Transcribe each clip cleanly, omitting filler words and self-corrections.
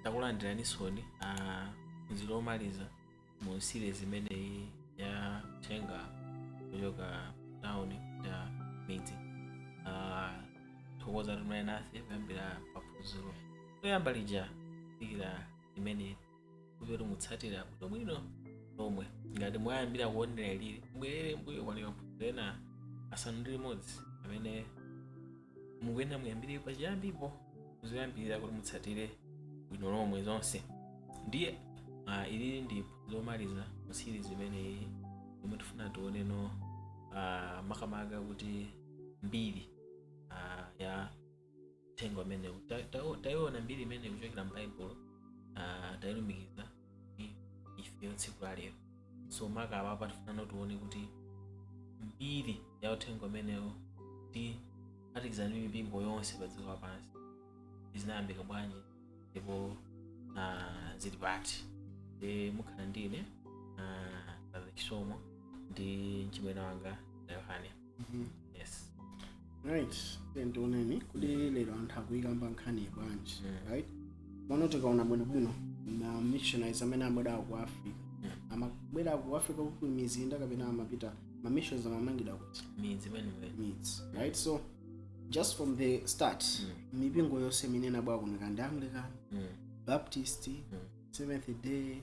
Takulandiranisoni phunziro lomaliza mu series imeneyi ya uthenga kuchoka town kupita midzi. Thokoza tumene nafe kuyambira paphunziro loyamba lija kufikira limene kupero mutsatira bwinobwino lomwe. Ngati mwayambira kuonera ilili, mubwerere mbuyo, kwali maphunziro ena 6 amene mukuyenera muyambire pachiyambipo, muzoyambirira, kuti mutsatire bwino lomwe zonse. Ndiye ilili ndi phunziro lomaliza mu series imeneyi yomwe tifuna tioneno makamaka kuti mbiri ya uthenga umenewu. Tayiona mbiri imene kuchokera m'Baibulo, tayilumikiza ndi ifeyo tsiku la lero. So maka apapa tifuna tione kuti mbiri ya uthenga umenewu ndi kuphatikiza ndi mipingo yonse pa dziko lapansi zinayambika bwanji ndipo zili pati. Ndi mukhala ndine Brother Chisomo ndi mchimwene wanga Yohane. Yes. Right, then tioneni kuti lero anthu akuyikamba nkhani bwanji. Right, mono tikaona bwinobwino ma missionaries amene amabwera ku Africa, amabwera ku Africa ku mizinda kapena amapita, ma missions amamangidwa kuti? Midzi imeneyo. Midzi, right? So just from the start, mipingo yonse imene inabwera kuno, kandi Anglican, Baptist, Seventh Day,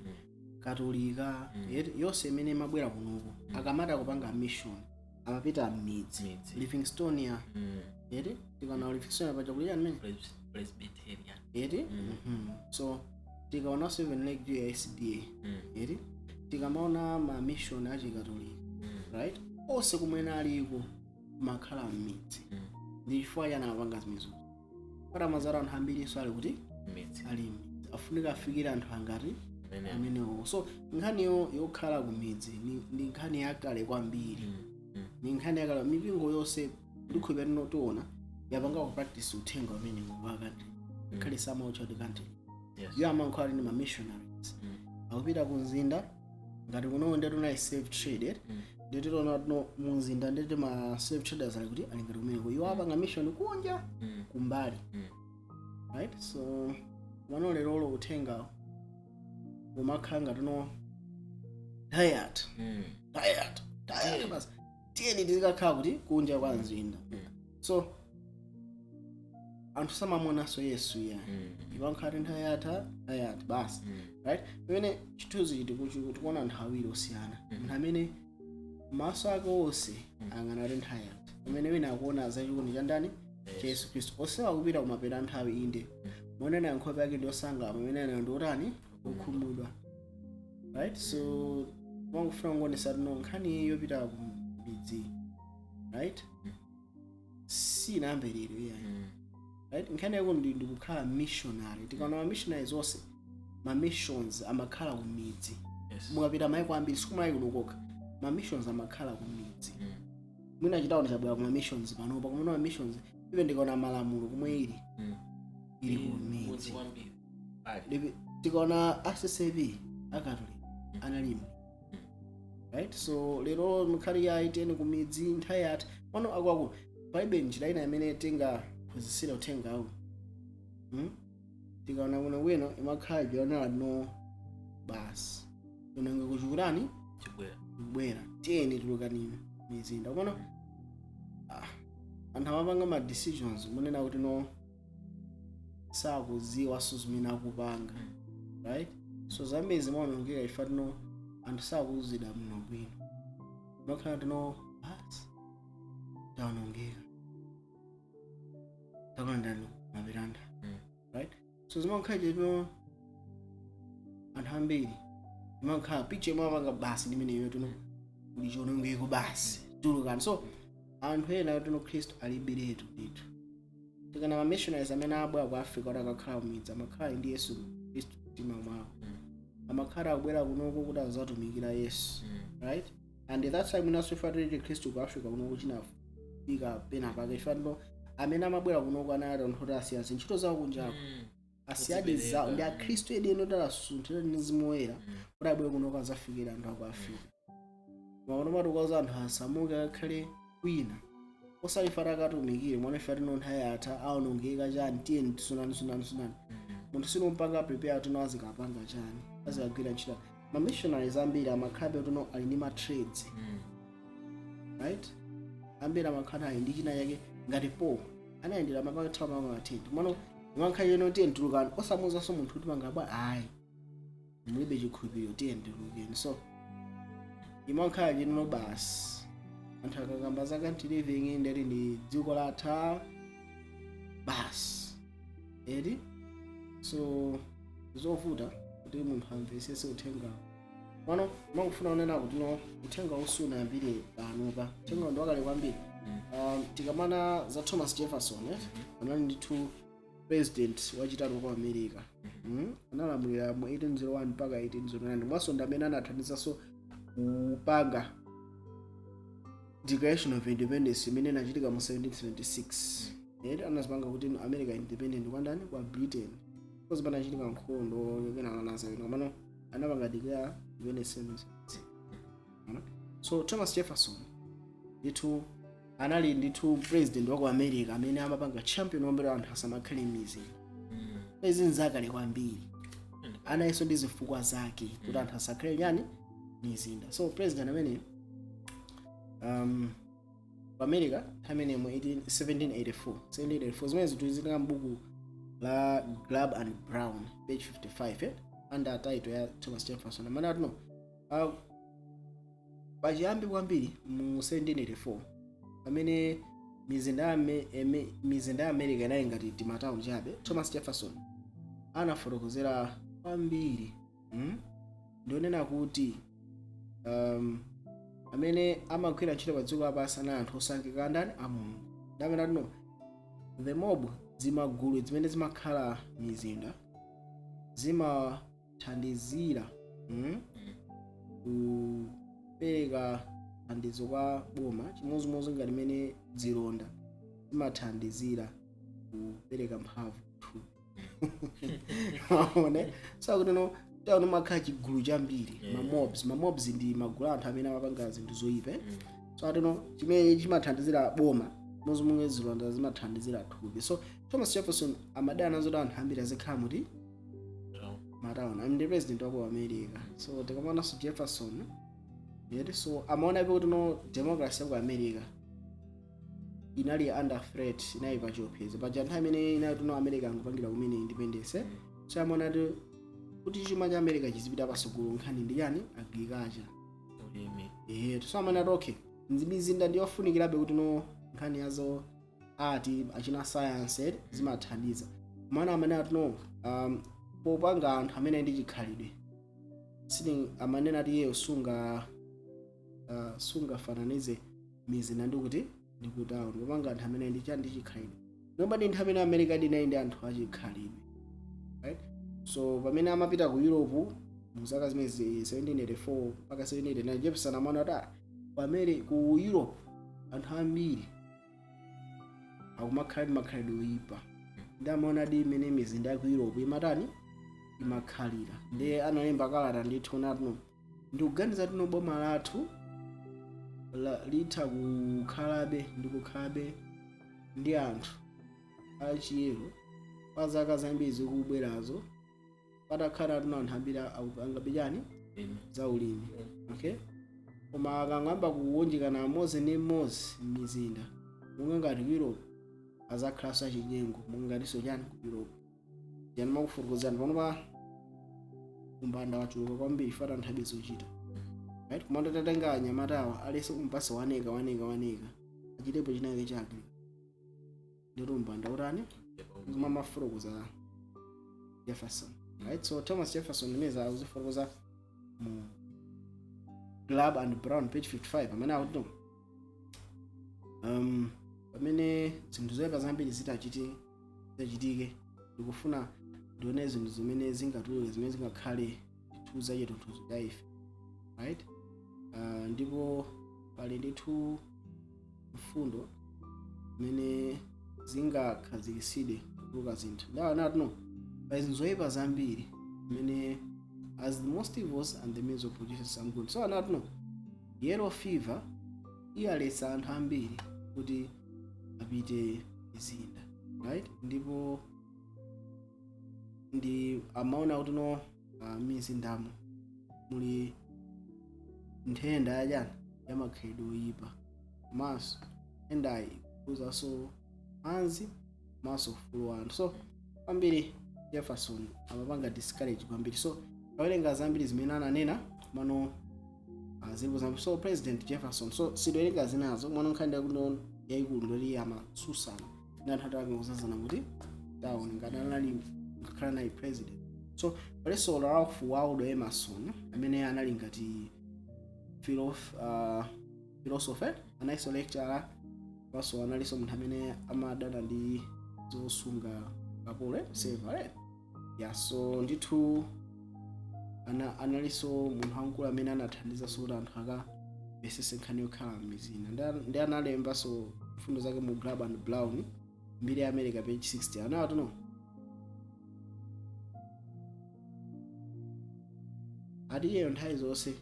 Katolika, yonse imene imabwera kunoku, akamati akupanga mission amapita m'midzi. Midzi. Livingstonia, eti? Tikaona Livingstonia paja kulira mmene Presbyterian. Eti? So tikaona Seven Lake View ya SDA, eti? Tikamaona ma mission achikatolika, right, onse kumene aliko makhala m'midzi. Ndi chifukwa chani amapanga zimenezo? Patamazara anthu ambiriso ali kuti? Midzi. Ali m'midzi, afunika afikire anthu angati? Amene Amenewo. So nkhaniyo yokhala ku midzi ndi nkhani yakale kwambiri. Ni nkhani yakale. Mipingo yonse ndikhulupirira tino tiona yapanga ku practice uthenga umene wa country, ngakhale samaucha kuti country. Yo amankhala ndi ma missionaries, akupita ku mzinda. Ngati kuno ndetu nayi slave trade, eh? Ndeti tiona tino mu mzinda ndeti ma slave traders ali kuti? Ali ngati kumeneko. Iwo apanga mission kunja, kumbali. Right, so mano lerolo uthenga umakhala ngati no tired, tired, tired basi, tiyeni tizikakhala kuti? Kunja kwa mzinda. So anthu samamuonanso Yesu ya. Ipankhala nthawi yatha, nthawi yatha basi. Right, pamene chithunzi chiti tikuona anthu awiri osiyana, munthu amene maso ake onse ayang'ana kuti nthawi yatha, pamene wina akuona zachikondi cha ndani? Cha Yesu Khristu. Onsewa akupita kumapeto a nthawi, inde. Monena nkhope yake ndi osangalala, pamene ena ndi otani? Okhumudwa, right? So mangofuna kungonesa tino nkhani yopita ku midzi, right, sinayambe lero iyayi. Right, nkhani yako ndi kukhala missionary. Tikaona ma missionaries onse, ma missions amakhala ku midzi. Mukapita maiko ambiri, sikumayi kuno kokha, ma missions amakhala ku midzi. Mwina chitaona chabwera ku ma missions panopa, kumene ma missions ive ndikaona malamulo kumwe ili, ili ku mudzi midzi. Kwambiri ali. Tikaona a CCAP akatolika analimo, right? So lero mukhali ya tiyeni ku midzi, nthawi yatha. Pano akwaku palibe njira ina imene tingaphunzitsire uthengawu, Tikaona kuno bwino imakhala jonala no basi unenge kuchikulani. Chibwera. Kubwera, tiyeni tulukani mizinda. Komano anthu amapanga ma decisions munena kuti no sakuziwanso zimene akupanga, right? So zambiri zimaonongeka ifa tino anthu sakuuzidwa bwino bwino, makhala tino basi taonongeka, takulandani mapiranda. Right, so zimakhala chino anthu ambiri imakhala picture imapanga basi ndimeneyo tino kuli chionongeko basi, tulukani. So anthu ena tino Khristu alibiretu ndithu. Tikana ma missionaries amene abwera ku Africa kuti akakhala kumidzi, amakhala ndi Yesu Khristu mtima mwawo, amakhala akubwera kunoko kuti azatumikira Yesu. Right, and that's why mwinaso ife tili Khristu ku Africa kunoko chinafika pena pake, ife tino amene amabwera kunoko anali anthu oti asiya ntchito zawo kunjako, asiyadi zawo, ndi akhristu edi eno talasunthira ndi Mzimu Woyera, kuti abwere kunoko azafikira anthu aku Africa. Maono matukaza anthu asamuke akakhale kwina, osati ife akatumikire mwana. Ife tino nthawi yatha, aonongeka chani, tiyeni tisunani sunani sunani. Munthu sinompanga prepare tuno azikapanga chani, azikagwira ntchito. Ma missionaries ambiri amakhalabe tuno ali ndi ma trades, right? Ambiri amakhala ali ndi china chake, ngati Paul anayendera mapanga thawa mapanga matenti mano imankhala ino, tiye ntulukani, osamuzanso munthu kuti pangabwa ayi, mulibe chikhulupiriro, tiye ndilukeni. So imakhala chino basi, anthu akakamba za country living, ndeti ndi dziko latha basi, eti? So zovuta kuti munthu amvesese uthengawo. Pano makufuna kunena kuti no, uthenga usunayambire panopa, uthenga ndi wakale kwambiri. Tikamana za Thomas Jefferson, eh? Anali ndithu president wachitatu kwa America. Analamulira mu 1801 mpaka 1809. Mwaso ndi amene anathandizanso kupanga Declaration of Independence imene inachitika mu 1776. Eti anazipanga kuti America independent kwa ndani? Kwa Britain, because panachitika nkhondo kenaka komano anapanga declare independence 1776. So Thomas Jefferson ndithu anali ndithu president wa ku America amene amapanga champion wombera anthu asamakhale m'mizinda. Izi nzakale kwambiri, anayenso ndi zifukwa zake kuti anthu asakhale chani, mizinda. So president amene ku America amene mu 18 1784, 1784, zimene zinthu zitika m'buku la Glaab and Brown, page 55, under title ya Thomas Jefferson, amene atino pachiyambi kwambiri mu 1784, pamene mizinda ya America inali ngati timatawuni chabe, Thomas Jefferson anafotokozera kwambiri, Ndionena kuti amene amagwira ntchito pa dziko lapansi anali anthu osankhika ndani? A Mulungu. Ndamene atino the mob, zimagulu zimene zimakhala mizinda, zimathandizira kupereka thandizo kwa boma, chimodzimodzi ngati imene zilonda zimathandizira kupereka mphamvu thupi. Maone, so kuti no, taona makhala chigulu chambiri, ma mobs. Ma mobs ndi magulu a anthu amene amapanga zinthu zoyipa, eh? So atino chimene chimathandizira boma mozimwe zilonda zimathandizira thupi. So Thomas Jefferson amadana nazo kuti anthu ambiri azikhala muti matauni. I'm the president wa ku America. So tikamaonanso Jefferson yeti, so amaonabe kuti no, democracy ya ku America inali under threat, inali pa chiopsezo paja nthawi imene inali tuno America angopangira kumene independence, eh? So amaona kuti chuma cha America chizipita pasogolo, nkhani ndi chani? Agriculture. Ulimi. Ehe, so amaona kuti okay, mizinda ndiyofunikirabe kuti no, nkhani yazo art, achina science, eh, zimathandiza. Mwana amene ati no, popanga anthu amene ndi chikhalidwe sili, amanena ati iyeyo sungafananize mizinda ndi kuti ndi ku town, popanga anthu amene ndi chani, ndi chikhalidwe. Nomba ndi nthawi amene America inali ndi anthu achikhalidwe, right? So pamene amapita ku Europe mu zaka zimezi 1784 mpaka 1789, Jefferson amaona kuti ah, ku ku Europe anthu ambiri akumakhala ndi makhalidwe oyipa, ndi amaona di imene mizinda ya ku Europe imatani, imakhalira. Ndiye analemba kalata ndithu natino, ndikuganiza tino boma lathu litha kukhalabe ndi kukhalabe ndi anthu achiyero pa zaka zambiri zikubwerazo, patakhala tino anthu ambiri akupanga chani? Ulimi. Za ulimi, okay? Koma akang'amba kuwunjikana mmodzi ndi mmodzi m'mizinda monga ngati ku Europe, azakhalanso achinyengo monga ngatinso chani, ku Europe. Yani makufotokozani panopa umbanda wachuluka kwambiri, fata nthawi zochita, right? Koma tatenga anyamatawa aliyense kumpasa 1 acre, 1 acre, 1 acre, achitepo chinake chake, ndito umbanda utani? Zomwe amafotokoza Jefferson, right? So Thomas Jefferson imene akuzifotokoza mu Glaab and Brown, page 55, amene akuti pamene zinthu zoyipa zambiri zitachitike, ndikufuna ndione zinthu zimene zingatuluke, zimene zingakhale ndithu zachitonthozo cha ife, right? Ndipo pali ndithu mfundo zimene zingakhazikitsidwe kutuluka zinthu. Ndaona tino pali zinthu zoyipa zambiri zimene as the most evils and the means of producing some good. So anati no, yellow fever iyaletsa anthu ambiri kuti apite mizinda, right? Ndipo Ndi amaona kuti no, mizindamo muli nthenda yachani, yamakhalidwe oyipa, komanso nthendayi ikuzanso manzi komanso ufulu wa anthu. So kwambiri Jefferson amapanga discourage kwambiri. So awerenga zambiri zimene ananena mano, zilipo zambiri. So President Jefferson, so sitowerenga zinazo mano, nkhani yakuno yayikulu ndoti amasusana ndi anthu atake kuzazana kuti town ngati anali ngakhala nayi president. So palinso Ralph Waldo Emerson amene anali ngati philosopher, analinso lecturer, komanso analinso munthu amene amadana ndi zosunga kapolo, slavery. Yeah, so ndithu analinso munthu wamkulu amene anathandizanso kuti anthu akamvesese nkhani yokhala m'mizinda. Ndi analembanso mfundo zake mu Glaab and Brown, mbiri ya America, page 60. Anawati no, ati iyeyo nthawi zonse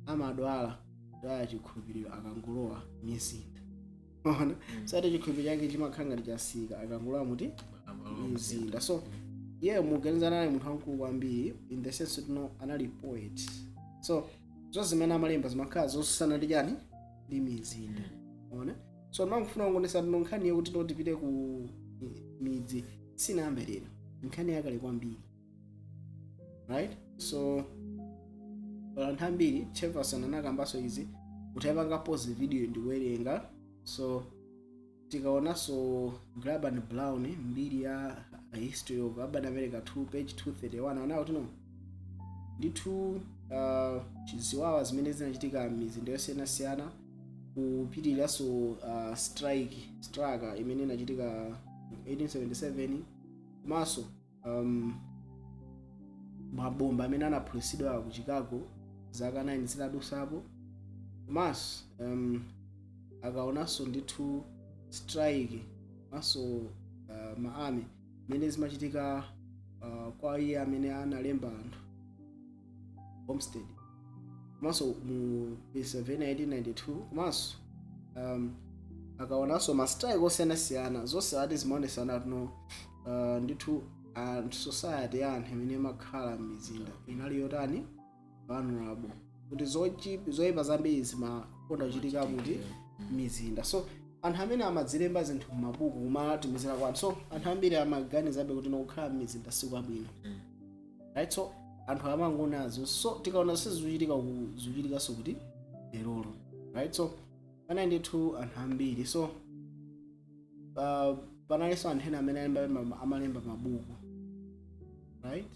amadwala dwala chikhulupiriro akangolowa mizinda. Ona, sati chikhulupiriro chake chimakhala ngati chasika akangolowa muti mizinda. So iyeyo muganiza anali munthu wamkulu kwambiri in the sense kuti no, anali poet. So zonse zimene amalemba zimakhala zosusana ndi chani, ndi mizinda. Ona, so ndimangofuna kungonesa tino nkhani yokuti no tipite ku midzi sinayambe lero, nkhani yakale kwambiri, right? So pala anthu ambiri. Jefferson anakambanso izi kuti ayipanga pause video ndikuwerenga. So tikaonanso Glaab and Brown, mbiri ya A History of Urban America 2, page 231, anawo tino ndithu chiziwawa zimene zinachitika m'mizinda yosiyanasiyana, kupitiriranso strike imene inachitika 1877, komanso mabomba amene anaphulitsidwa ku Chicago zaka 9 zitadusapo, komanso akaonanso ndithu strike komanso ma army imene zimachitika kwa iye amene analemba anthu homestead, komanso mu Pennsylvania 1892, komanso akaonanso ma strike osiyanasiyana, zonse ati zimaonesana tino ndithu anthu, society ya anthu imene imakhala m'mizinda inali yotani, vulnerable, kuti zoyipa zambiri zimakonda kuchitika kuti mizinda. So anthu amene amadzilemba zinthu m'mabuku kumatumizira kwa anthu, so anthu ambiri amaganizabe kuti nokukhala m'mizinda sikwabwino, right? So anthu amangonazo. So tikaona zonse zikuchitika zikuchitikanso kuti lerolo, right? So panali ndithu anthu ambiri. So panalinso anthu ena amene amalemba mabuku, right?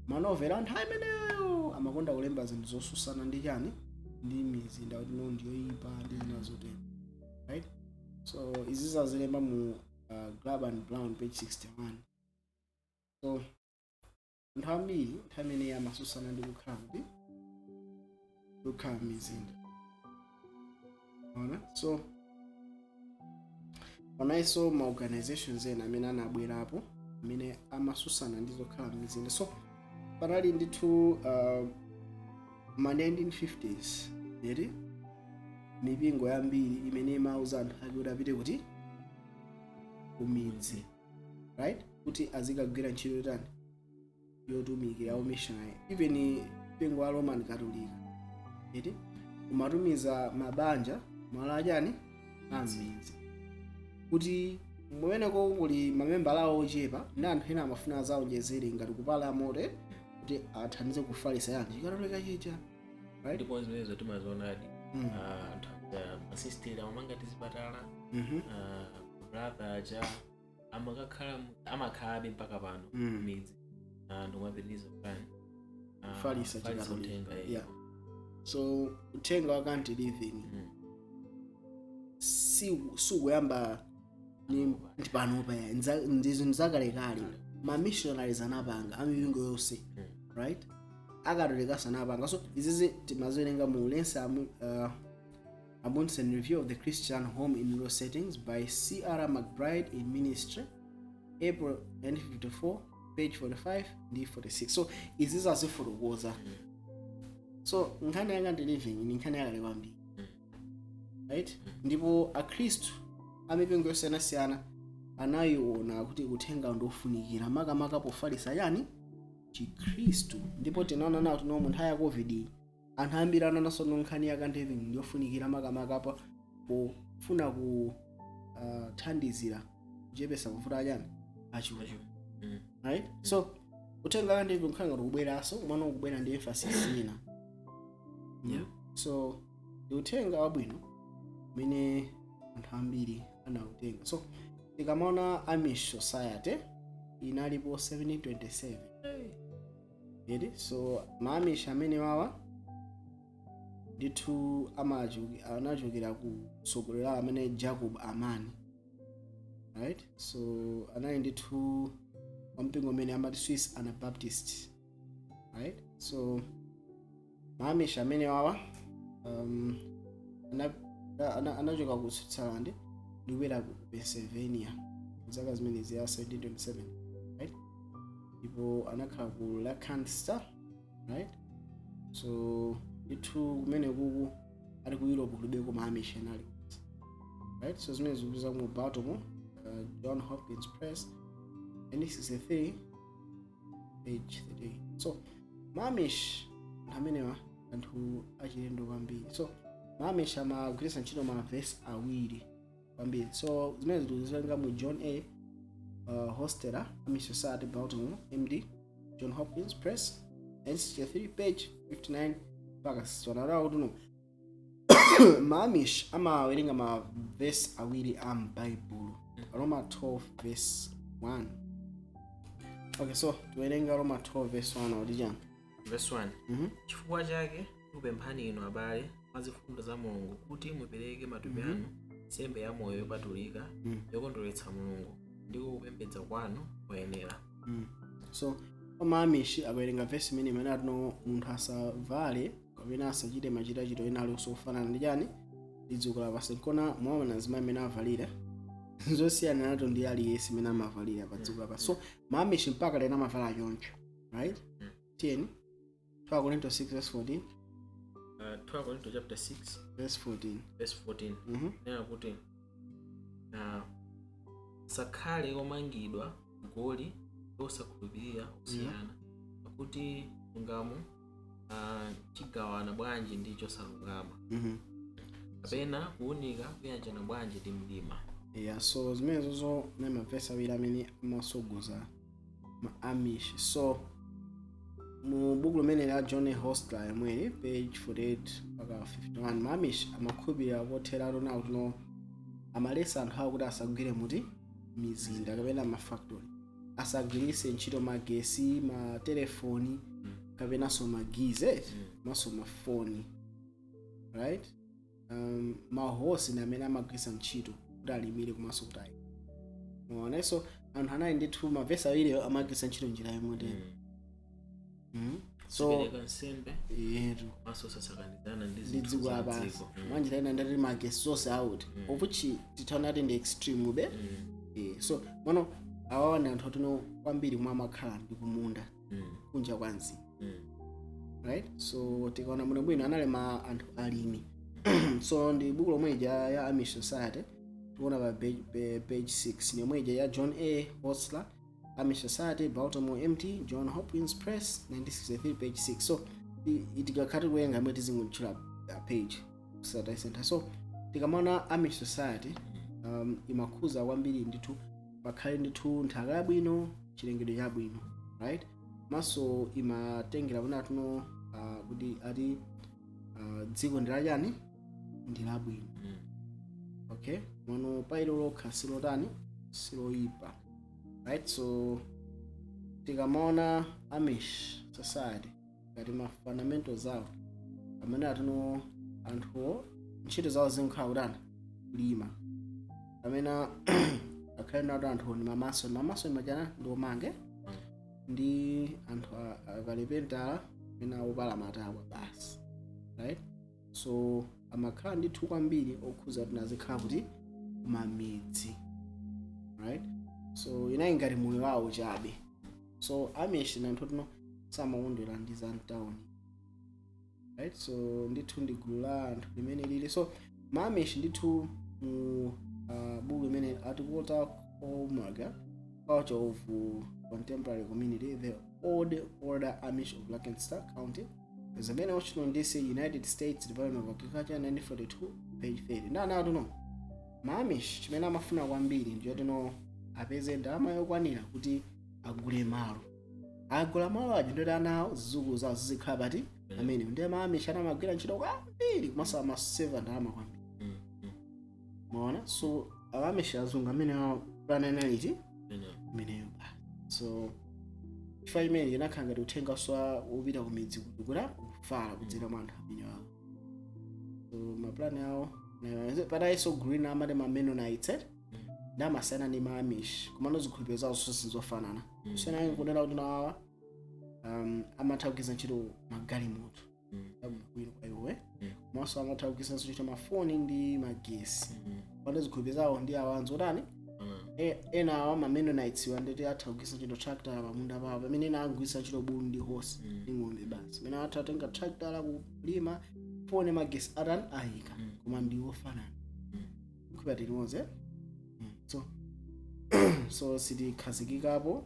Manovela anthu ameneyo amakonda kulemba zinthu zosusana ndi chani, ndi mizinda, kuti no ndiyoyipa ndi zina zotero, right? So izi zazilemba mu Glaab and Brown, page 61. So anthu ambiri nthawi imeneyi amasusana ndi kukhala kuti kukhala m'mizinda. Ona, so panalinso ma organizations ena amene anabwerapo amene amasusana ndi zokhala m'mizinda. So panali ndithu ma 1950s eri mipingo yambiri imene imauza anthu ake kuti apite kuti kumidzi, right, kuti azikagwira ntchito yotani, yotumikira, missionary. Even mpingo wa Roman Catholic eti umatumiza mabanja malo achani, amidzi, kuti mumeneko kuli mamembala awo ochepa ndi anthu ena amafuna azaonjezere ngati kupala mote kuti athandize kufalisa yani chikatolika chija, right? Ndipo zimenezo timazionadi. Anthu aja, masisteri amamanga tizipatala. Brother aja amakakhala amakhalabe mpaka pano midzi anthu kumapitiriza kani Kufalisa kufalisa chikatolika. uthenga. Yeah. So uthenga wa country living sikuyamba ndi panopa ya ndi zinthu zakalekale. Ma missionaries anapanga amipingo yonse, right? Akatolika anapanga. So izizi timaziwerenga mu Lance Amundsen Review of the Christian Home in Rural Settings by C.R. McBride in Ministry, April 1954, page 45 ndi 46. So izi zazifotokoza. So nkhani ya country living ni nkhani yakale kwambiri, right? Ndipo akhristu amipingo yosiyanasiyana Anayiona kuti uthenga ndofunikira, makamaka pofalitsa yani? Chikhristu. Ndipo tinaona nawo tino mu nthawi ya COVID anthu ambiri anananso nkhani ya country living ndiyofunikira, makamaka pofuna kuthandizira kuchepesa mavuto achani? Achuma. Right, so uthenga wa country living nkhani ngati kubweranso, umene ukubwera ndi emphasis ina. So ndi uthenga wabwino umene anthu ambiri anautenga. So tikamaona Amish Society inalipo 1727 eti. So ma Amish amene wawa ndithu anachokera ku tsogolera amene Jacob Amman, right? So anali ndithu wampingo umene amati Swiss Anabaptist, right? So ma Amish amene wawa anachoka ku Switzerland ndikubwera ku Pennsylvania zaka zimenezi ya 1727, right? Ndipo anakhala ku Lancaster, right? So ndithu kumene kuku ali ku Europe kulibeko ma Amish anali, right? So zimene zikuza mu Baltimore, John Hopkins Press, 1963, page 38. So ma Amish anthu amenewa anthu achilendo kwambiri. So ma Amish amagwiritsa ntchito ma verse awiri kwambiri. So zimene zikuzilenga mu John A Hostetler, Amish Society, Baltimore, MD, John Hopkins Press, 1963, page 59 mpaka 61. Adawa kuti no, ma Amish amawerenga ma verse awiri a m'Baibulo, Roma 12 verse 1. Okay, so tiwerenga Roma 12 verse 1, akuti chani? Verse 1. Chifukwa chake tikupemphani inu abale, mwa zifundo za Mulungu, kuti mupereke matupi anu nsembe ya moyo yopatulika, yokondweretsa Mulungu, ndiko kupembedza kwanu koyenera. So ma Amish akawerenga verse imene, imene atino munthu asavale kapena asachite machitachito ena aliwonse ofanana ndi chani? Ndi dziko lapansi. Nkona mwaona azimayi amene avalira zosiyana nato ndi aliyense imene amavalira pa dziko lapansi. So ma Amish mpaka lero amavala choncho, right? Tiyeni 2 Korinto 6 verse 14. 2 Korinto chapter 6 verse 14. Verse 14. Nena kuti sakhale omangidwa goli osakhulupirira osiyana, pakuti chilungamo chigawana bwanji ndi chosalungama? Kapena kuwunika kuyanjana bwanji ndi mdima? Yeah, so zimenezozo ndi mavesi awiri amene amasogoza ma Amish. So mu buku limene la John Hostetler yomweli, page 48 mpaka 51, ma Amish amakhulupirira kotheratu nawo tino amalesa anthu awo kuti asagwire muti mizinda kapena ma factory, asagwiritse ntchito magesi, matelefoni kapenanso ma geyser maso mafoni, right? Mahosi ndi amene amagwiritsa ntchito kuti alimire komanso kuti ayi muonenso anthu anali ndithu mavesi awiri amagwiritsa ntchito njira yomwe. So Zipereka nsembe yetu komanso osasakanizana ndi ndi zinthu dziko za lapansi. dziko. Mwanjira ina ndati magesi zonse out, of which tithaona ati ndi extreme be. So mano awawa ndi anthu atino kwambiri kumwe amakhala ndi kumunda, kunja kwa mzinda, right? So tikaona bwino bwino anali ma anthu alimi. So ndi buku lomweja ya Amish Society tikuona pa page 6, ni yomweja ya John A Hostetler, Amish Society, Baltimore, MD, John Hopkins Press, 1963, page 6. So tikakhala tikuwerenga imwe tizingotchula page kusataisentha. So tikamaona Amish Society imakhuza kwambiri ndithu pakhale ndithu nthaka yabwino, chilengedwe chabwino, right? Maso imatengera kuna tuno kuti ati dziko ndi lachani? Ndi labwino. Okay, mano pailo lokha silotani? Siloyipa, right? So tikamaona Amish Society ngati ma fundamentals awo amene atino anthuwo ntchito zawo zinkhala kutani? Kulima. Amene akhale nato anthuwo ndi mamason. Mamason machana ndi omange ndi anthu akalipentala amene akupala matabwa basi, right? So amakhala ndithu kwambiri okhuza kuti azikhala kuti kumamidzi, right? So inayi ngati moyo wawo chabe. So Amish ndi anthu tino samakondwera ndi za mtawuni, right? So ndithu ndi gulu la anthu limene lili. So ma Amish ndithu mu buku limene ati Walter Omega culture of contemporary community, the Old Order Amish of Lancaster County, Pennsylvania, Washington DC, United States, Department of Agriculture, 1942, page 30. Ndana atuno ma Amish chimene amafuna kwambiri ndiyotino apeze ndalama yokwanira kuti agule malo. Agula malo aja, ndoti ana awo, zidzukulu zawo zizikhala pati amene. Ndiye ma Amish anamagwira ntchito kwambiri komanso amaseva ndalama kwambiri. Maona? So Amish, azungu amene awo, plan analiti imeneyo ba. So chifukwa chimene chinakhala ngati uthenga swa wopita ku midzi kuti kuta kufala kudzera mwa anthu amene wawo. So maplani awo patayenso green amati ma Mennonites, eh? Ndi amasiyana ndi ma Amish, komano zikhulupiriro zawo zonse zofanana. Kusiyana kunena kuti nawawa amatha kugwiritsa ntchito magalimoto abwino kwa iwo, komanso amatha kugwiritsa ntchito mafoni ndi magesi. Pano zikhulupiriro zawo ndi awa nzotani? Ena awa ma Mennonites wa ndeti atha kugwiritsa ntchito tractor pamunda pawo, pamene ena agwiritsa ntchito bulu ndi horse ndi ng'ombe basi. Pamene atha kutenga tractor kulima, foni, magesi atani, ayika, koma ndi ofanana. Kukhulupirira tilimodzi. So sitikhazikikapo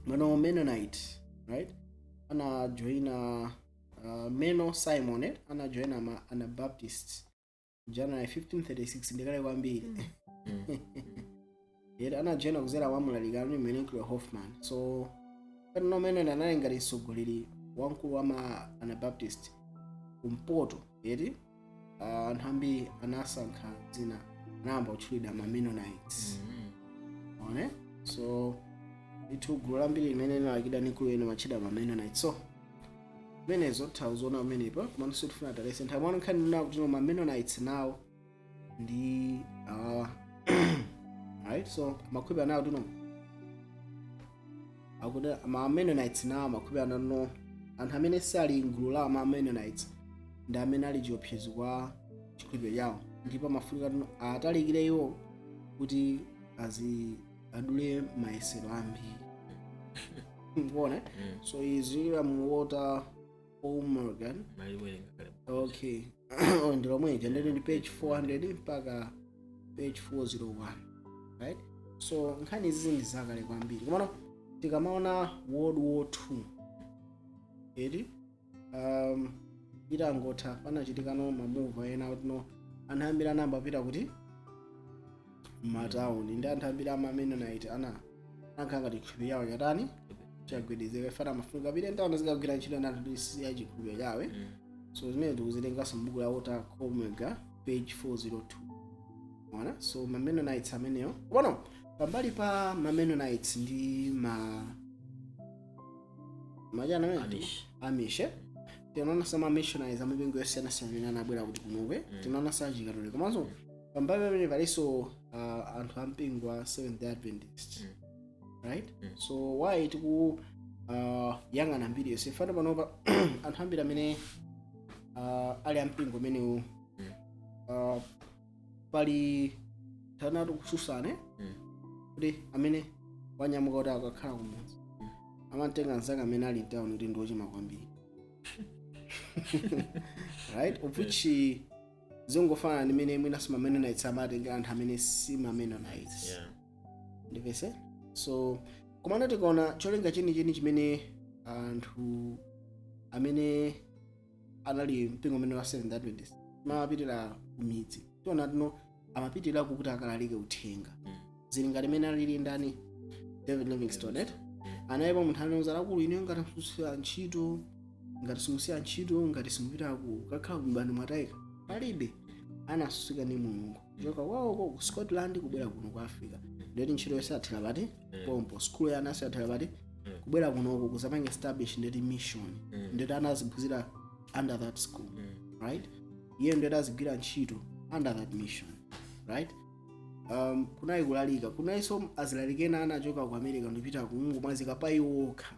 mano Mennonite, right? Anajoina Menno Simon, eh? Anajoina ma Anabaptists January 1536, ndikale kwambiri. Yet anajoina kuzera kwa mulalikano Menno Hoffman. So pano Mennonite anali ngati mtsogoleri wamkulu wa ma Anabaptist kumpoto yeti. Anthu ambiri anasankha dzina, anayamba kutchulidwa ma Mennonites. One so ithu gulu lambiri limene linalakidwa ndi mkulu ene matchedwa ma Mennonites. So zimenezo titha kumenepa, komanso tifuna talese nthawi mwano nkhani ndina kuti ma Mennonites nawo ndi awawa, right? So makhulupiriro anawo tino akuti ma Mennonites nawo makhulupiriro anano anthu amene sali mgulu la ma Mennonites ndi amene ali chiopsezo kwa chikhulupiriro chawo, ndipo amafunika tino atalikire iwo kuti azi adule mayesero ambiri, kuona. So izi mu Walter Morgan. Maliwerenga kale. Okay. Oh, ndi lomweja ndeti ndi page 400 mpaka page 401, right? So nkhani izi ndi zakale kwambiri, komano tikamaona World War II eti itangotha, panachitikano ma move ena kuti no anthu ambiri anayamba kupita kuti m'matawuni, ndi anthu ambiri ama Mennonite ana anakhala ngati chikhulupiriro chawo chatani, chagwedezeka, ifana amafunika apite ntawuni zikagwira ntchito ndi anthu siya chikhulupiriro chawo. So zimene tikuzitenganso m'buku la Walter Comega, page 402. Ona, so ma Mennonites ameneyo. Komano pambali pa ma Mennonites ndi ma machana amene Amish. Amish, eh? Tinaona sama missionaries amipingo yosiyanasiyana amene anabwera kuti kunokwe. Tinaona sa Chikatolika, komanso pambali pamene palinso anthu ampingo wa Seventh Day Adventist, right? So why tiku yang'ana mbiri yonse fana panopa, anthu ambiri amene ali ampingo umenewu, pali tanatu kususane kuti amene wanyamuka kuti akakhala kumudzi amatenga nzake amene ali mtown kuti ndi ochima kwambiri, right? Of which zingofanana ndi mene mwina ma Mennonites amatenga anthu amene si ma Mennonites. Ndipese. So komano tikaona cholinga chenicheni chimene anthu amene anali mpingo umene wa Seventh Adventist amapitira kumidzi, tiona tino amapitira kuti akalalike uthenga. Zili ngati mene alili ndani, David Livingstone, eh? Analipo munthu anauza akulu, ine ngati simusiya ntchito, ngati simusiya ntchito, ngati simupita ku kakhala kumbani mwatayika, palibe. Anasusika ndi Mulungu kuchoka kwawoko ku Scotland kubwera kuno ku Africa, ndeti ntchito yonse athera pati? Pompo skulu ya anasi athera pati? Kubwera kunoko kuzapanga establish ndeti mission. Ndeti anaziphunzira under that school, right? Iye ndeti azigwira ntchito under that mission, right? Kunali kulalika, kunalinso azilalikena anachoka ku America ndipita ku mwazika pa iwo okha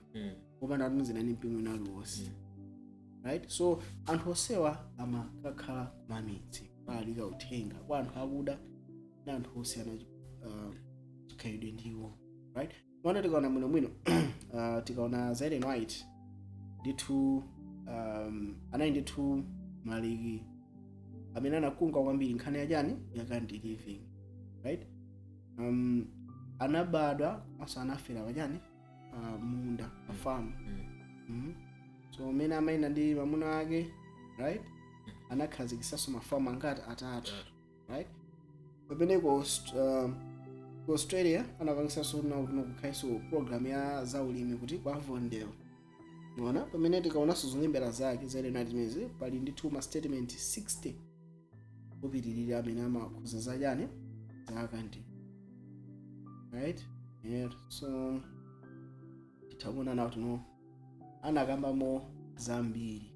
popanda atumizana ndi mpingo ina aliwonse, right? So anthu onsewa amakakhala kumamidzi kukalalika uthenga kwa anthu akuda ndi anthu osiyana chikhalidwe ndiwo, right? Mwana tikaona bwinobwino, tikaona za Ellen White ndithu, anali ndithu mlaliki amene anakunga kwambiri nkhani yachani, ya country living, right? Anabadwa komanso anafera pachani? Pa munda, pa famu. So umene amayenda ndi mamuna ake, right, anakhazikitsanso mafamu angati? Atatu, right? Pamene ku Australia anapangisanso kuno kukhalanso program ya zaulimi kuti kwa Avondale. Mona pamene tikaonanso zolembera zake za Ellen White zimenezi, pali ndithu ma statement 60 kupitirira amene amakhuza zachani, zakandi, right? Yeah, so tithakuona nawo tino anakambamo zambiri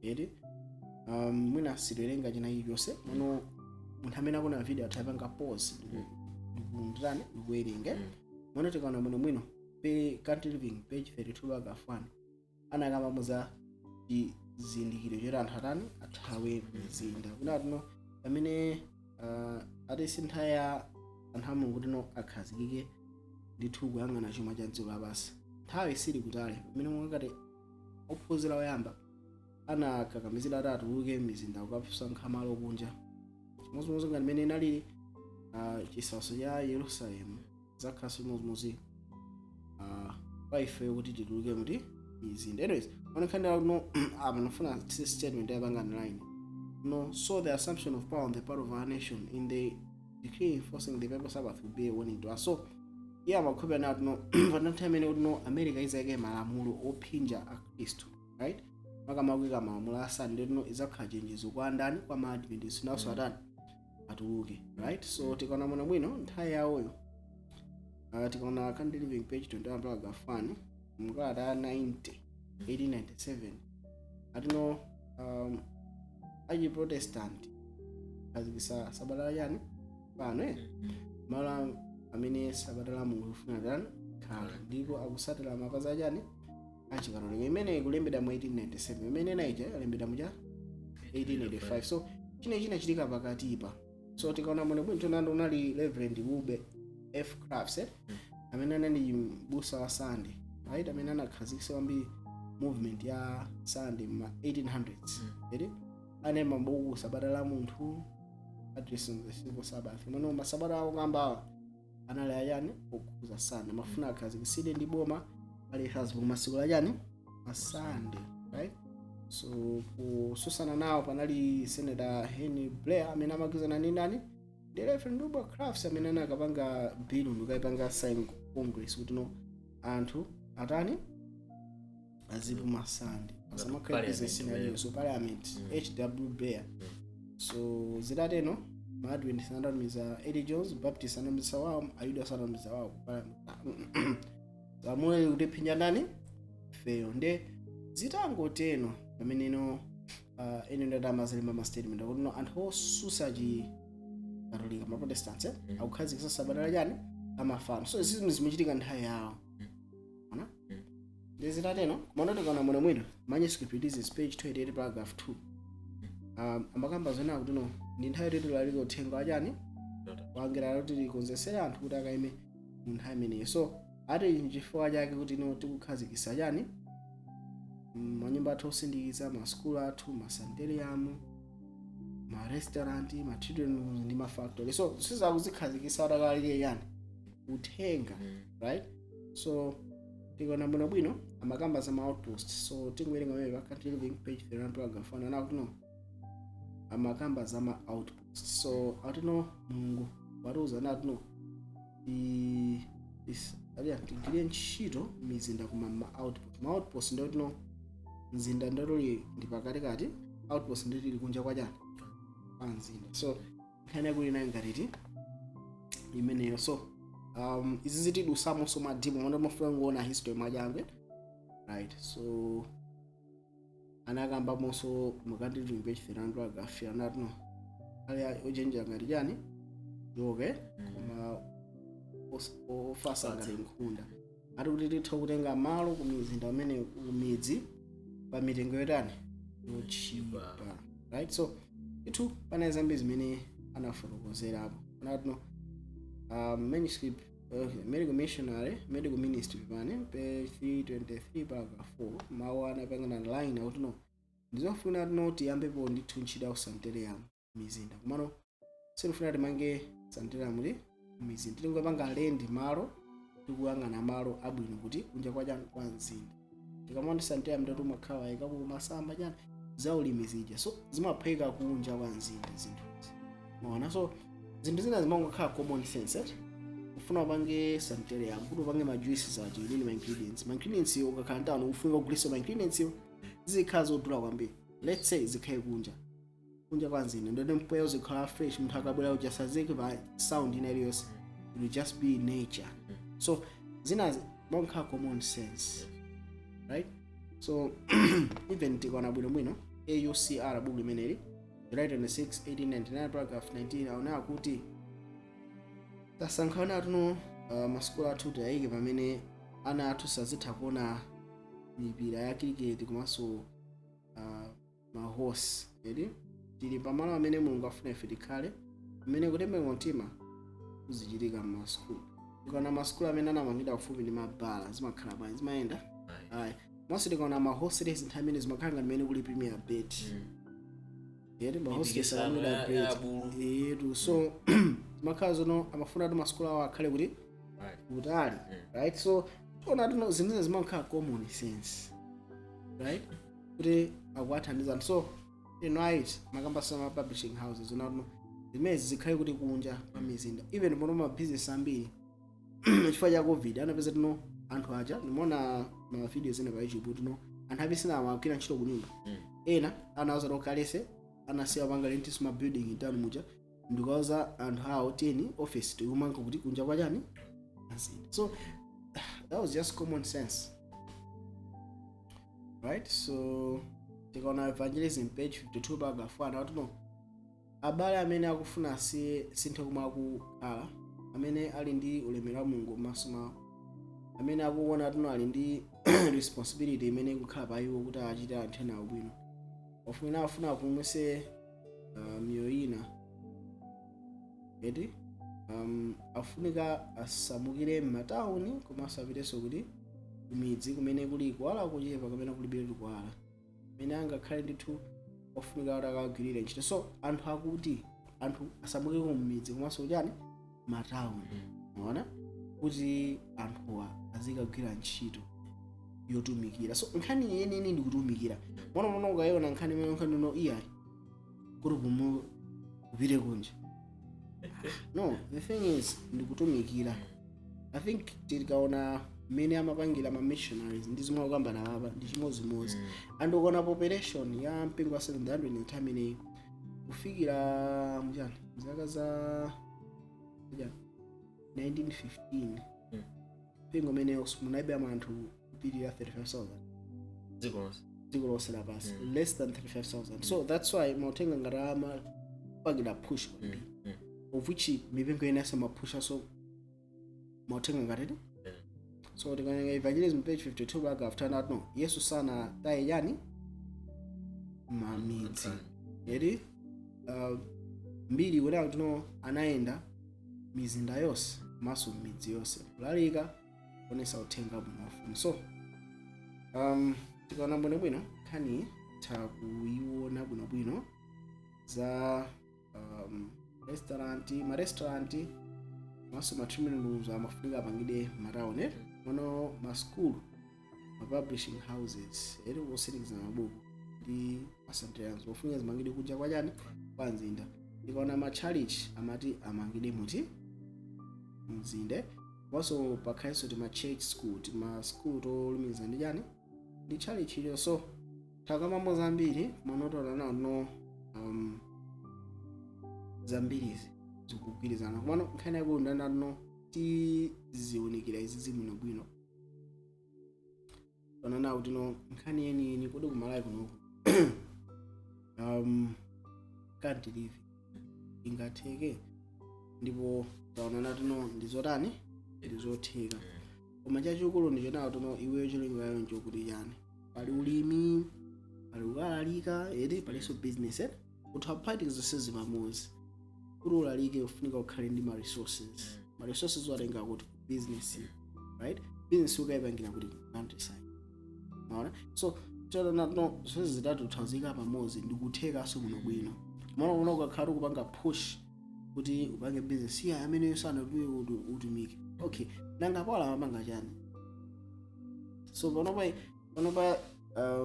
eti. Mwina sitiwerenga china chilichonse muno. Munthu amene akuona video athapanga pause ndikundani, ndikuwerenge. Muno tikaona muno mwino pe Country Living page 32 paragraph 1, anakambamo za chizindikiro choti anthu atani? Athawe mzinda. Kuna tino pamene ati sintha ya anthu a Mulungu tino akhazikike ndithu kuyang'ana chuma cha dziko lapansi. Nthawi sili kutali pamene mungakati ophunzira oyamba anakakamizira ati atuluke mizinda kukasankha malo kunja, chimodzimodzi ngati mmene inalili chisautso cha Yerusalemu, zakhalanso chimodzimodzi kwa ife kuti tituluke muti mizinda. Anyways, onekhanira kuno apa nofuna statement yapanga line no. So the assumption of power on the part of our nation in the decree enforcing the papal Sabbath will be a warning to us. So iye amakhulupirira nawo tino pa nthawi imene kuti no America izayike malamulo ophinja akhristu, right, makamakwika malamulo a Sunday, tino izakhala chenjezo kwa ndani? Kwa ma Adventist nawonso atani? Atuluke, right? So tikaona muno bwino nthawi yawoyo, tikaona Country Living page 21 paragraph 1, mkalata ya 90 1897, atino achiprotestant khazikisa sabata la chani pano, eh? Malo amene sabata la Mulungu lifuna tani khala, ndipo akusatira mapazi achani? Achikatolika. Imene ikulembedwa mu 1897, imene naija yalembedwa mucha 1885. So chine chinachitika pakatipa. So tikaona muno bwino tonando unali Reverend Wilbur F Crafts, eh? Amene anali mbusa wa Sunday, right, amene anakhazikitsa kwambiri movement ya Sunday ma 1800s eri. Anemba mabuku, Sabata la Munthu, Addressing the Civil Sabbath. Komano masabata awo kambawa anali ayani? Okhuza Sunday. Mafuna akhazikitsidwe ndi boma ali hazpo masiku lachani? Masande, right? So kususana nawo panali Senator Henry Blair amene amagwirizana ndi ndani? Ndi Reverend Wilbur Crafts, amene anakapanga bill ndikayipanga sign ku Congress kuti no anthu atani? Azipuma Sunday, asamakhale Parliament, business ina. So parliament, HW Blair. So zitateno ma Adventist anatumiza Eddie Jones, Baptist anatumiza wawo, Ayuda sanatumiza wawo ku parliament, lamulo kuti phinja ndani? Feyo. Nde zitangoteno pameneno ene ndati amazalemba ma statement akuti no anthu osusa chi Katolika, ma Protestants, eh, akukhazikitsa sabata lachani? Amafano. So izi zimachitika nthawi yawo ona. Ndi zitateno kumano tikaona muno mwino Manuscript Releases page 288 paragraph 2, amakamba zona kuti no ndi nthawi yoti tilalike uthenga wachani? Wangera, kuti tikonzesere anthu kuti akaime mu nthawi imeneyi. So ati nchifukwa chake kuti no tikukhazikitsa chani? Manyumba athu osindikiza, masukulu athu, masanitarium, ma restaurant, ma children rooms ndi ma factory. So sizakuzikhazikitsa atakalike yani? Uthenga, right? So tikaona bwino bwino amakamba za ma outpost. So tingowerenga pamene pa Country Living page 31 paragraph 1, anakuti no amakamba za ma outpost. So atino Mulungu watiuza nati no tigwire ntchito mizinda kuma ma outpost. Ma outpost ndikuti no mzinda ndotoli ndi pakatikati, outpost nditili kunja kwa chani? Kwa mzinda. So nkhani yakuti nayo ngatiti imeneyo. So izi zitidusamonso madimu mwana mafuna kuona history mwachangwe, right? So anakambamonso mukati page 300 paragraph, anati no ali ochenjera ngati chani? Njoka, koma ofasa ngati nkhunda. Ati kuti titha kutenga malo ku mizinda amene kumidzi pa mitengo yotani? Yochipa, right? So itu pana zambiri zimene anafotokozerapo. Anati no manuscript, okay, medical missionary, medical ministry pane page 323 paragraph 4, mawu anapangana line akuti no ndizofuna tino tiyambepo ndithu ntchito ya sanitarium mizinda, komano sitifuna timange sanitarium li Mizinda tingopanga rent malo, tikuyang'ana malo abwino kuti kunja kwa chani, kwa mzinda. Tikamaona sanitarium ndatu umakhala wayikapo masamba, chani, zaulimi zija, so zimaphweka kunja kwa mzinda zinthuzi, maona? So zinthu zina zimangokhala common sense, eh? Ufuna upange sanitarium kuti upange ma juices aja, you need ma ingredients. Ma ingredients yo ukakhala ntano ufunika kugulitsa ma ingredients yo, zikhala zodula kwambiri. Let's say zikhale kunja kwa mzinda, ndoti mpweya uzikhala fresh, munthu akabwera uja sazike pa sound ina iliyonse, it will just be nature. So zina zimakhala common sense, right? So even tikaona bwinobwino AUCR, buku limeneli, July 26 1899, paragraph 19, aonera kuti tasankhana tuno masukulu athu tiyayike pamene ana athu sazitha kuona mipira ya cricket komanso mahorse, edi tili pamalo amene Mulungu afuna ife tikhale, pamene kutembenga mtima kuzichitika mmasukulu. Tikaona masukulu amene anamangidwa kufupi ndi mabala, zimakhala bwanji? Zimayenda? Ayi. Monse tikaona ma horse race, nthawi imene zimakhala ngati mmene kuli Premier Bet, eti ma horse race Mipikisano amene ya bet abulu. Etu, so zimakhala zono amafuna kuti masukulu awo akhale kuti kutali, right? So tiona tino zinthu zimakhala common sense, right, kuti akuwathandiza anthu. So right, makambasa ma publishing houses ona zimene zikhale kuti kunja kwa mizinda. Even pano ma business ambiri, chifukwa cha COVID, anapeza tino anthu aja, nimaona ma videos ena pa YouTube, tino anthu apisina amagwira ntchito kunyumba. Ena anawuza tokalese anasiya panga rent ma building in town muja, ndikauza anthu awo, tiyeni office tikumanga kuti kunja kwa chani, mzinda. So that was just common sense, right? So tikaona Evangelism, page 52, paragraph 1, akuti no, abale amene akufuna asiye sinthe komwe akukhala, amene ali ndi ulemerero wa Mulungu m'maso mwawo, amene akuona tino ali ndi responsibility imene ikukhala pa iwo kuti achite anthu ena abwino, ofuna afuna apulumutse miyoyo ina, eti afunika asamukire m'matawuni komanso apitenso kuti kumidzi kumene kuli kuwala kuchepa kapena kulibe kuwala, kumene angakhale ndithu ofunika kuti akagwirire ntchito. So anthu akuti anthu asamuke kumidzi komanso kuchani, matawuni, maona, kuti anthuwa azikagwira ntchito yotumikira. So nkhani yeniyeni ndi kutumikira. Mona mona ukayiona nkhani imene, nkhani ino iyayi kuti kumu kupite kunja, no, the thing is ndikutumikira. I think tikaona mmene amapangira ma missionaries ndi zomwe akukambana apa ndi chimodzimodzi. And ukaona population ya mpingo wa 700 nthawi imeneyi kufikira mchani, zaka za chani, 1915, mpingo umenewo munaibe anthu kupitirira 35,000. Dziko lonse? Dziko lonse lapansi. Less than 35,000. So that's why mauthenga ngati amapangira push kwambiri, of which mipingo ina samapusha so mauthenga ngatiti. So tikawerenga Evangelism, page 52, paragraph 10, no, Yesu sanataye chani, mamidzi, eri mbiri kunena kuti no, anayenda mizinda yonse komanso midzi yonse kulalika, kuonesa uthenga wabwino wa ufumu. So tikaona bwinobwino nkhani, takuiona bwinobwino za restaurant, ma restaurant komanso ma terminals amafunika apangidwe matawuni mono, ma school, ma publishing houses, eri kusindikiza mabuku, ndi masanitariums ofunika zimangidwe kunja kwa chani, kwa mzinda. Tikaona ma church amati amangidwe muti, mzinda, komanso pakhalenso tima church school, tima school tolumikiza ndi chani, ndi church iliyo. So takamamo zambiri manotola nawo no, zambirizi zikugwirizana, komano nkhani yakulu ndanatino tiziwunikira izi zibwinobwino panana kuti no, nkhani yeniyeni kodi kumalawi kunoku country living ingatheke? Ndipo taonana tino ndizotani, ndizotheka. Koma chachikulu ndichonawo tino iweyo cholingayo nchokuti chani? Pali ulimi, pali kukalalika, eti palinso business, eti utha kuphatikiza zonse pamodzi. Kuti ulalike ufunika ukhale ndi ma resources. Ma resources watenga kuti? Business, right? Business ukayipangira kuti? Countryside, maona? So tona no, zonse zitatu uthauzika pamodzi ndikuthekanso kuno bwino. Maona, kuno ukakhala ukupanga push Kuti upange business, iya, ameneyo sanatumiwe kuti utumike. Okay, nanga Paulo amapanga chani? So panopa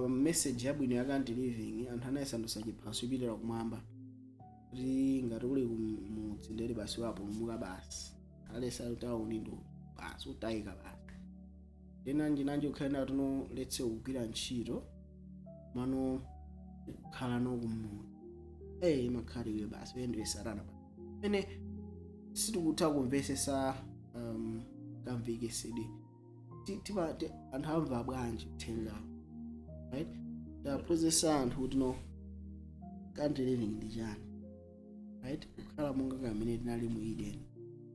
message yabwino ya country living anthu anayisandutsa chiphaso ipitira kumwamba, kuti ngati uli kumudzi ndeli basi wapulumuka basi, alesa tawuni ndo basi utayika basi. Nanji nanji ukhala tuno letse kugwira ntchito mano kukhala no kumudzi, eh, imakhala basi uyendwe satana pa pene sitikutha kumvesesa kamvekesedwe. Anthu amva bwanji uthengawo, right? Taphunzitsa anthu kuti no, country living ndi chani, right? Kukhala monga kamene tinali mu Eden,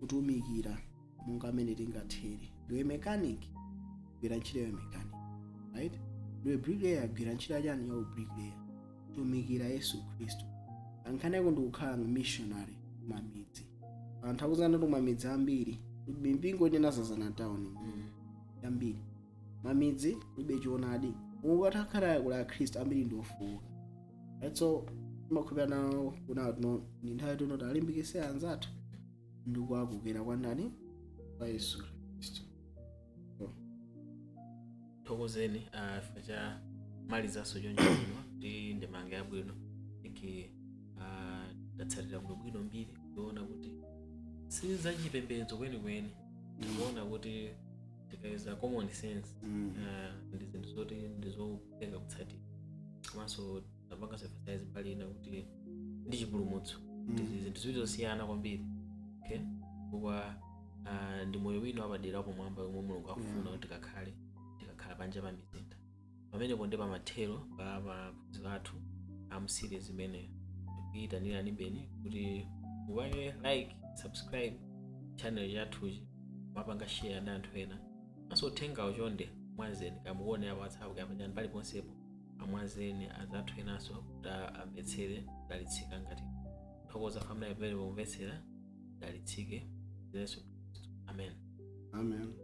kutumikira monga amene tingathere. Ndiwe mechanic, gwira ntchito ya mechanic, right? Ndiwe bricklayer, gwira ntchito yachani? Ya bricklayer. Tumikira Yesu Khristu. Ankhani yako ndikukhala missionary kumamidzi. Anthu akuzana ndi kumamidzi ambiri, mipingo inazazana town yambiri, mamidzi kulibe choonadi. Ukatakhala kula akhristu ambiri ndi ofuka, right? So imakhupira nawo kuna no ndi nthawi tuno talimbikise anzathu ndikuwakokera kwa ndani? Kwa Yesu Khristu. Thokozeni chifukwa cha malizanso choncho bwino ndi ndemanga yabwino. Iki tatsatira bwinobwino mbiri kuona kuti si zachipembedzo kwenikweni, tikuona kuti tikayeza common sense, ndi zinthu zoti ndizophweka kutsatira. Komanso tapanga emphasize mbali ina kuti ndi chipulumutso ndi zinthu ziwiri zosiyana kwambiri, okay? Chifukwa ndi moyo wina wapadera wapamwamba omwe Mulungu akufuna kuti tikakhale, tikakhala panja pa mizinda. Pamenepo ndi pamathero pa maphunziro athu a series imeneyo. Tikuyitanirani beni kuti mupange like, subscribe channel chathuchi, mapanga share ndi anthu ena. Maso uthengawo chonde mwazeni, kamuone apa WhatsApp kapachani, paliponsepo amwazeni azathu enanso kuti amvetsere, dalitsika. Ngati thokoza family pamene pomvetsera, dalitsike. Yesu Khristu, amen. Amen.